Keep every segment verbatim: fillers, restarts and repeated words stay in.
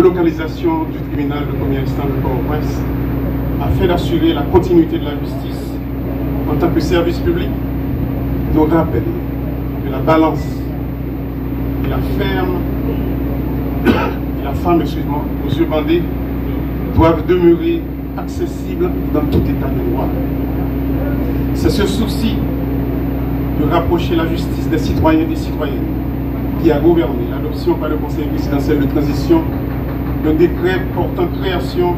Localisation du tribunal de première instance de Port-au-Prince afin d'assurer la continuité de la justice en tant que service public, nous rappelle que la balance et la ferme et la femme, excuse-moi, aux yeux bandés doivent demeurer accessibles dans tout état de droit. C'est ce souci de rapprocher la justice des citoyens et citoyennes qui a gouverné l'adoption par le Conseil présidentiel de transition d'un décret portant création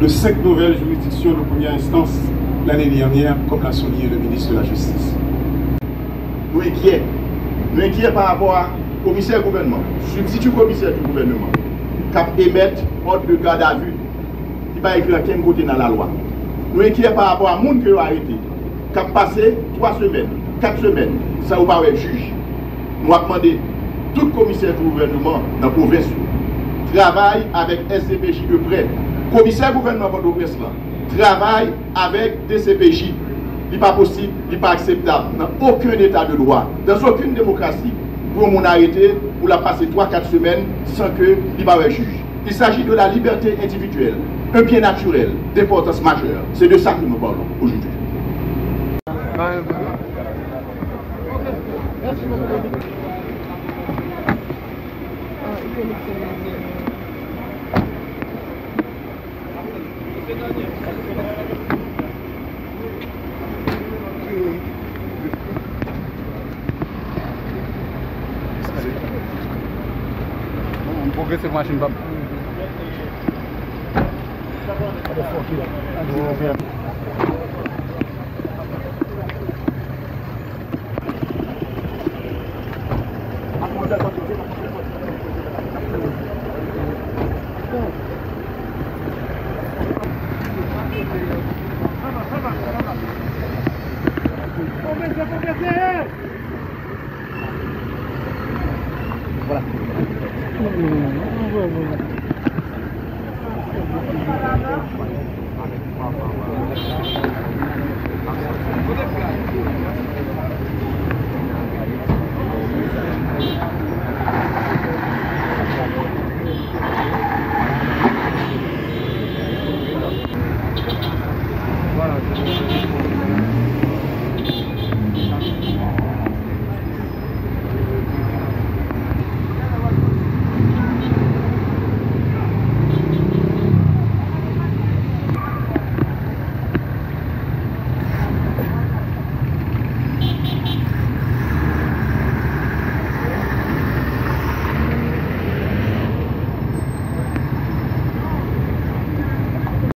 de cinq nouvelles juridictions de première instance l'année dernière, comme l'a souligné le ministre de la Justice. Nou enkyè. Nou enkyè pa rapò a komisè gouvènman, sibstiti komisè di gouvènman, k ap emèt òd de gadavi ki pa ekri ankenn kote nan lalwa. Nou enkyè pa rapò a moun ke yo arete, k ap pase twa semèn, kat semèn, san yo pa wè jij. Nou ap mande tout komisè di gouvènman nan pwovens yo travay avèk S D P J de prè. Komisè gouvènman Pòtoprens lan travay avèk D C P J. Li pa posib, li pa akseptab nan okenn eta de dwa, dans aucune démocratie, pou yon moun arete, pou l ap pase twa, kat semèn san ke li pa wè jij. Il s'agit de la liberté individuelle, un bien naturel d'importance majeure. C'est de ça que nous parlons aujourd'hui. M pwogrese machin pa m. Motherfucker.